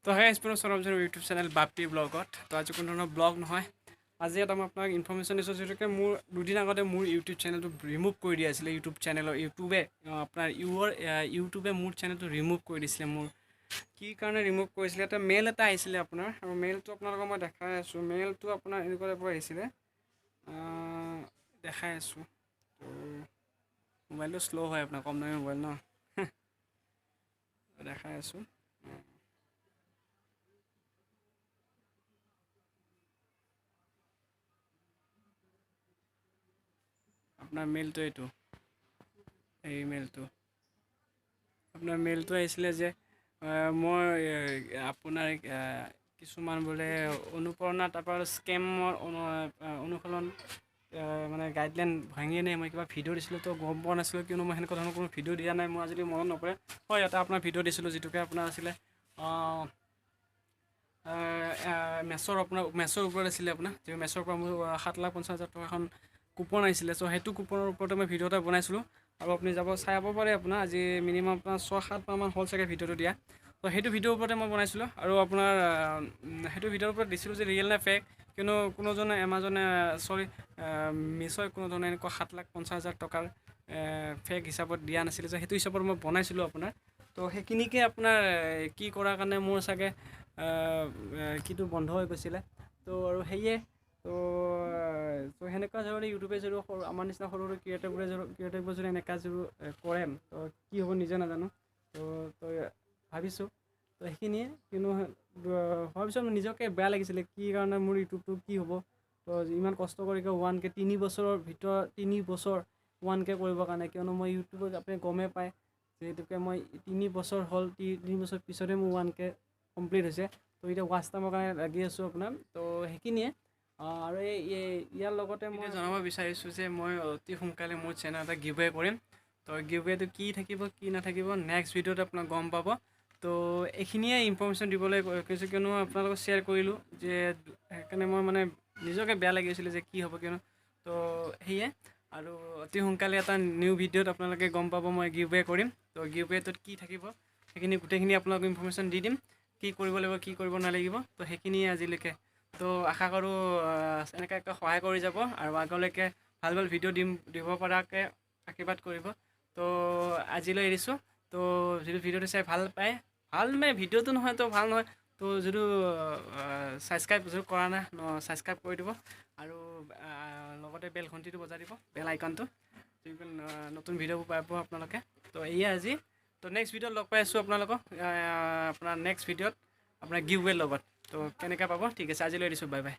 তো হে স্পুনৰ চৰম ইউটিউব চেনেল বাপি ব্লগত। তো আজি কোনো ধৰণৰ ব্লগ নহয়, আজি এটা মই আপোনাক ইনফৰ্মেশ্যন দিছোঁ, যিহেতুকে মোৰ দুদিন আগতে মোৰ ইউটিউব চেনেলটো ৰিমুভ কৰি দিয়া আছিলে। ইউটিউব চেনেলৰ ইউটিউবে আপোনাৰ ইউটিউবে মোৰ চেনেলটো ৰিমুভ কৰি দিছিলে। মোৰ কি কাৰণে ৰিমুভ কৰিছিলে, এটা মেইল এটা আহিছিলে আপোনাৰ, আৰু মেইলটো আপোনালোকক মই দেখাই আছোঁ। মেইলটো আপোনাৰ এনেকুৱা টাইপৰ আহিছিলে, দেখাই আছোঁ। তো মোবাইলটো শ্ল' হয় আপোনাৰ, কম দামী মোবাইল ন, দেখাই আছোঁ। আপোনাৰ মেইলটো এইটো, এই মেইলটো আপোনাৰ মেইলটো আহিছিলে যে মই আপোনাৰ কিছুমান বোলে অনুপ্ৰেৰণা তাৰপৰা স্কেমৰ অনুসৰণ মানে গাইডলাইন ভাঙি আনি মই কিবা ভিডিঅ' দিছিলোঁ। তো গম পোৱা নাছিলোঁ, কিয়নো মই সেনেকুৱা ধৰণৰ কোনো ভিডিঅ' দিয়া নাই, মোৰ আজিলৈ মনত নপৰে। হয়, এটা আপোনাৰ ভিডিঅ' দিছিলোঁ যিটোকে আপোনাৰ আছিলে মেছৰ, আপোনাৰ মেছৰ ওপৰত আছিলে আপোনাৰ, যিটো মেছৰ পৰা মোৰ 7,50,000 টকা এখন কুপন আহিছিলে। চ' সেইটো কুপনৰ ওপৰতে মই ভিডিঅ' এটা বনাইছিলোঁ, আৰু আপুনি যাব চাব পাৰে। আপোনাৰ আজি মিনিমাম আপোনাৰ 6-7 মাহমান হ'ল চাগে ভিডিঅ'টো দিয়া। তো সেইটো ভিডিঅ'ৰ ওপৰতে মই বনাইছিলোঁ, আৰু আপোনাৰ সেইটো ভিডিঅ'ৰ ওপৰত দিছিলোঁ যে ৰিয়েল নে ফেক, কিয়নো কোনোজনে এমাজনে চৰি মিছ'ই কোনো ধৰণৰ এনেকুৱা 7,50,000 টকাৰ ফেক হিচাপত দিয়া নাছিলে। যে সেইটো হিচাপত মই বনাইছিলোঁ আপোনাৰ। তো সেইখিনিকে আপোনাৰ কি কৰাৰ কাৰণে মোৰ চাগে কিটো বন্ধ হৈ গৈছিলে। তো আৰু সেয়ে তো তো সেনেকুৱা ধৰণে ইউটিউবে যদি সৰু আমাৰ নিচিনা সৰু সৰু ক্ৰিয়েটৰবোৰে যদি এনেকুৱা যদি কৰে, তো কি হ'ব নিজে নাজানো। তো তো ভাবিছোঁ তো সেইখিনিয়ে। কিন্তু হোৱাৰ পিছত মোৰ নিজকে বেয়া লাগিছিলে, কি কাৰণে মোৰ ইউটিউবটো কি হ'ব। তো ইমান কষ্ট কৰি 1K 3 বছৰৰ ভিতৰত 3 বছৰ 1K কৰিবৰ কাৰণে, কিয়নো মই ইউটিউবত আপুনি গমেই পায় যিহেতুকে মই 3 বছৰ হ'ল, 3 বছৰ পিছতহে মোৰ 1K complete হৈছে। তো এতিয়া ৱাচ টাইমৰ কাৰণে লাগি আছোঁ আপোনাৰ। তো সেইখিনিয়ে। আৰু এই ইয়াৰ লগতে মই জনাব বিচাৰিছোঁ যে মই অতি সোনকালে মোৰ চেনেল এটা গিভ এৱে কৰিম। তো গিভ এৱেটো কি থাকিব কি নাথাকিব নেক্সট ভিডিঅ'ত আপোনাক গম পাব। তো এইখিনিয়ে ইনফৰ্মেশ্যন দিবলৈ কৈছোঁ, কিয়নো আপোনালোকক শ্বেয়াৰ কৰিলোঁ যে সেইকাৰণে মই মানে নিজকে বেয়া লাগি আছিলে যে কি হ'ব কিয়নো। তো সেয়ে, আৰু অতি সোনকালে এটা নিউ ভিডিঅ'ত আপোনালোকে গম পাব মই গিভ এৱে কৰিম। তো গিভ এৱেটোত কি থাকিব সেইখিনি গোটেইখিনি আপোনালোকক ইনফৰ্মেশ্যন দি দিম, কি কৰিব লাগিব কি কৰিব নালাগিব। তো সেইখিনিয়ে আজিলৈকে। তো আশা কৰোঁ এনেকৈ সহায় কৰি যাব, আৰু আগলৈকে ভাল ভাল ভিডিঅ' দিব পৰাকৈ আশীৰ্বাদ কৰিব। তো আজিলৈ এৰিছোঁ। তো যিটো ভিডিঅ'টো চাই ভাল পায়, ভাল মানে ভিডিঅ'টো নহয় তো ভাল নহয়, তো যিটো ছাবস্ক্ৰাইব যিটো কৰা নাই ছাবস্ক্ৰাইব কৰি দিব, আৰু লগতে বেল ঘণ্টিটো বজাই দিব, বেল আইকনটো, যিকোনো নতুন ভিডিঅ'বোৰ পাব আপোনালোকে। তো এয়ে আজি। তো নেক্সট ভিডিঅ'ত লগ পাই আছোঁ আপোনালোকক, আপোনাৰ নেক্সট ভিডিঅ'ত আপোনাৰ গিভ ৱেৰ লগত। তো কেনেকৈ পাব, ঠিক আছে, আজিলৈ এৰিছোঁ, বাই বাই।